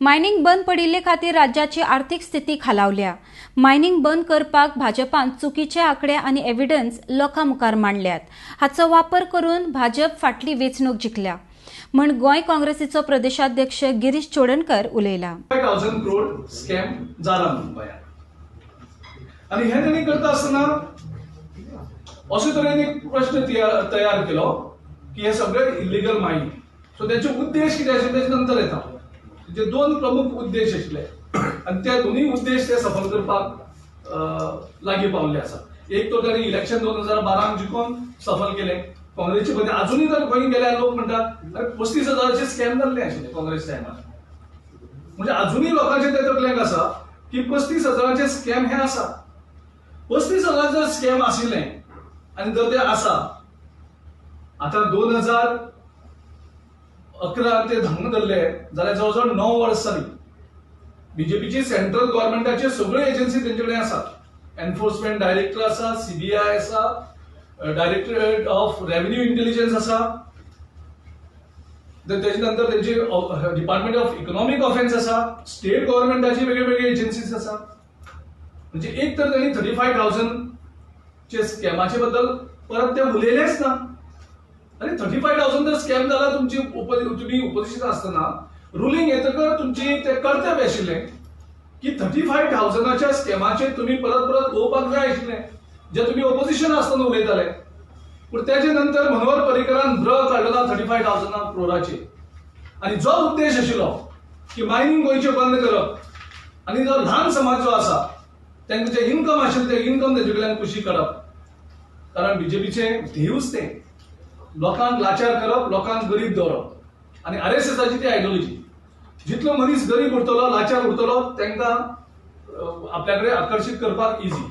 Mining बंद पडिल्ले खातीर राज्याची आर्थिक स्थिती खालावल्या. मायनिंग बंद करपाक भाजपान चुकीचे आंकडे आनी एव्हिडन्स लोकां मुखार मांडल्यात. हाचो वापर करून भाजप फाटली वेंचणूक जिखल्या म्हण गोंय काँग्रेसीचो प्रदेशाध्यक्ष गिरीश चोडणकर उलयला. 5,000 क्रोड स्कॅम जाला म्हणून गोंयांत आनी हें तेणी करता आसतना अशे तरेन एक प्रश्न तयार केलो की हे सगळे इलिगल मायनिंग. सो तेचे उद्देश कितें आशिल्ले, तेचे नंतर येता. तेचे दोन प्रमुख उद्देश आशिल्ले आनी ते दोनूय उद्देश ते सफल करपाक लागीं पावल्ले आसा. एक तो तांणी इलेक्शन 2012 जिखोन सफल केलें काँग्रेसचे मध्ये. अजूनय जर खंय गेल्यार लोक म्हणटात, अरे, 35 हजाराचे स्कॅम जाल्ले आशिल्ले काँग्रेस टायमार. म्हणजे अजूनय लोकांचे ते तकलेक आसा की 35 हजाराचे स्कॅम हे आसा. 35 हजाराचे स्कॅम आशिल्लें आनी जर ते आसा, आतां 2011 ते धांवून धरले जाल्यार जवळ जवळ 9 वर्स जाली. बीजेपीची सेंट्रल गव्हर्मेंटाचे सगळ्यो एजन्सी तेंचे कडेन आसात. एनफोर्समेंट डायरेक्टर आसा, सीबीआय आसा, डायरेक्टरेट ऑफ रेव्हेन्यू इंटेलिजन्स आसा, तेच्या नंतर तेंची डिपार्टमेंट ऑफ इकॉनॉमिक ऑफेन्स आसा, स्टेट गव्हर्मेंटाची वेगळे वेगळे एजन्सीज आसा. म्हणजे एक तर त्यांनी 35,000 चे स्कॅमाचे बद्दल परत ते उलयलेच ना. आनी 35,000 जर स्कॅम जाला, तुमची तुमी ओपोजिशन आसतना, रुलींग येतकर तुमची ते कर्तव्य आशिल्लें की 35,000च्या स्कॅमाचेर तुमी परत परत उलोवपाक जाय आशिल्लें, जे तुमी ओपोजिशन आसतना उलयताले. पूण तेजे नंतर मनोहर पर्रीकरान ब्र काडलो ना 35,000 क्रोराचे. आनी जो उद्देश आशिल्लो की मायनिंग गोंयचें बंद करप आनी जो ल्हान समाज जो आसा, तांकां जे इन्कम आशिल्लें, ते इन्कम तेजे कडल्यान कुशीक काडप, कारण बीजेपीचें ध्येयूच तें, लोकांक लाचार करप, लोकांक गरीब दवरप. आनी आरएसएसाची ती आयडियोलॉजी, जितलो मनीस गरीब उरतलो, लाचार उरतलो, तांकां आपल्या कडेन आकर्शीत करपाक इजी.